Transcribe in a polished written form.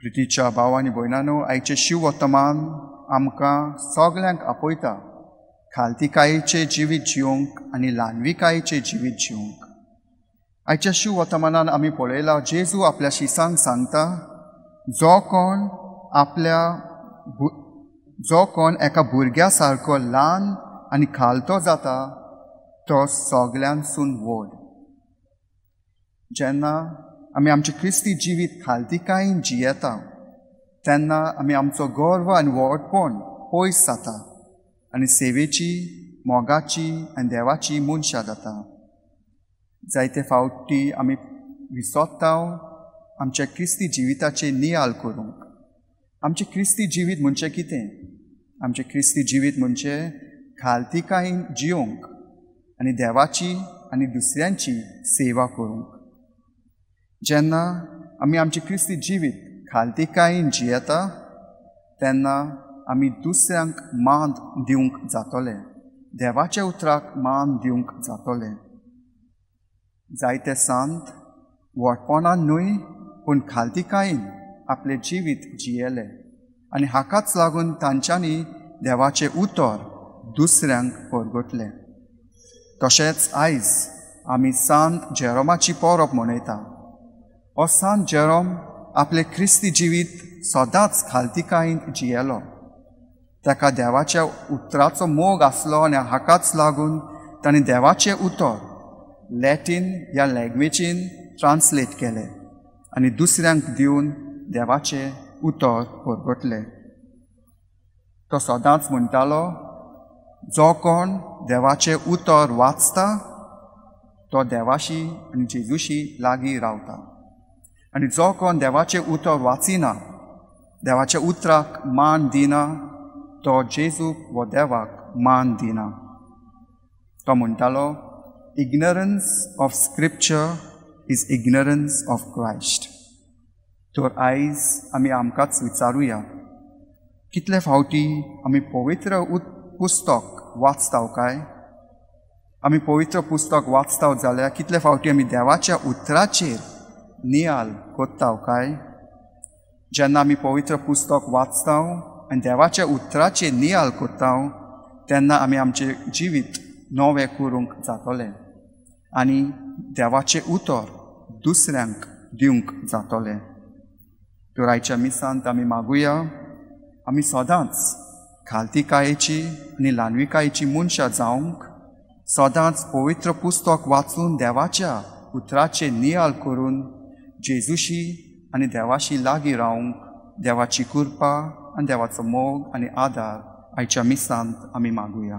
प्रितीच्या भाव आनी भयणांनो, आयचें शिववर्तमान आमकां सगल्यांक आपयता खालतिकायेचें जिवीत जिवंक आनी ल्हानविकायेचें जिवीत जिवंक। आयच्या शिववर्तमानान आमी पळयलां जेजू आपल्या शिसांक सांगता, जो कोण आपल्या जो कोण एका भुरग्या सारको ल्हान आनी खालतो जाता तो सगल्यांसून व्हड। जेन्ना आमी आमचें क्रिस्ती जिवीत खालतिकायेन जियेता तेन्ना आमी आमचो गर्व आनी व्हडपण पयस जाता आनी सेवेची, मोगाची आनी देवाची मनशां जाता। जायते फावटी आमी विसरता आमच्या क्रिस्ती जिविताचेर नियाळ करूंक। आमचें क्रिस्ती जिवीत म्हणजे कितें? आमचें क्रिस्ती जिवीत म्हणजे खालतिकायेन जिवंक आनी देवाची आनी दुसऱ्यांची सेवा करूंक। जेन्ना आमी आमचें क्रिस्ती जिवीत खालतिकायेन जियेता तेन्ना आमी दुसऱ्यांक मान दिवंक जातले, देवाच्या उतराक मान दिवंक जातले। जायते सांत व्हडपणान न्हय पूण खालतिकायेन आपलें जिवीत जियेले आनी हाकाच लागून तांच्यांनी देवाचें उतर दुसऱ्यांक परगटलें। तशेंच आयज आमी सांत जेरोमाची परब मनयता। हो सांत जेरोम आपलें क्रिस्ती जिवीत सदांच खालतिकायेन जियेलो। ताका देवाच्या उतराचो मोग आसलो आनी हाकाच लागून ताणें देवाचें उतर लॅटीन ह्या लँग्वेजीन ट्रान्सलेट केलें आनी दुसऱ्यांक दिवन देवाचें उतर परगटलें। तो सदांच म्हणटालो, जो कोण देवाचें उतर वाचता तो देवाशी आनी जेजूशी लागीं रावता आनी जो कोण देवाचें उतर वाचिना, देवाच्या उतराक मान दिना, तो जेजूक वो देवाक मान दिना। तो म्हणटालो, ignorance of scripture is ignorance of Christ. तर आयज आमी आमकांच विचारुया, कितले फावटी आमी पवित्र पुस्तक वाचता काय? आमी पवित्र पुस्तक वाचता जाल्यार कितले फावटी आमी देवाच्या उतराचेर नियाळ करता काय? जेन्ना आमी पवित्र पुस्तक वाचता आनी देवाच्या उतराचेर नियाळ करता तेन्ना आमी आमचें जिवीत नवें करूंक जातलें आनी देवाचें उतर दुसऱ्यांक दिवंक जातलें। तर आयच्या मिसांत आमी मागुया, आमी सदांच खालतिकायेची आनी ल्हानविकायेची मनशां जावंक सदांच पवित्र पुस्तक वाचून देवाच्या उतराचेर नियाळ करून जेजूशी आनी देवाशी लागीं रावंक देवाची कृपा आनी देवाचो मोग आनी आदार आयच्या मिसांत आमी मागुया।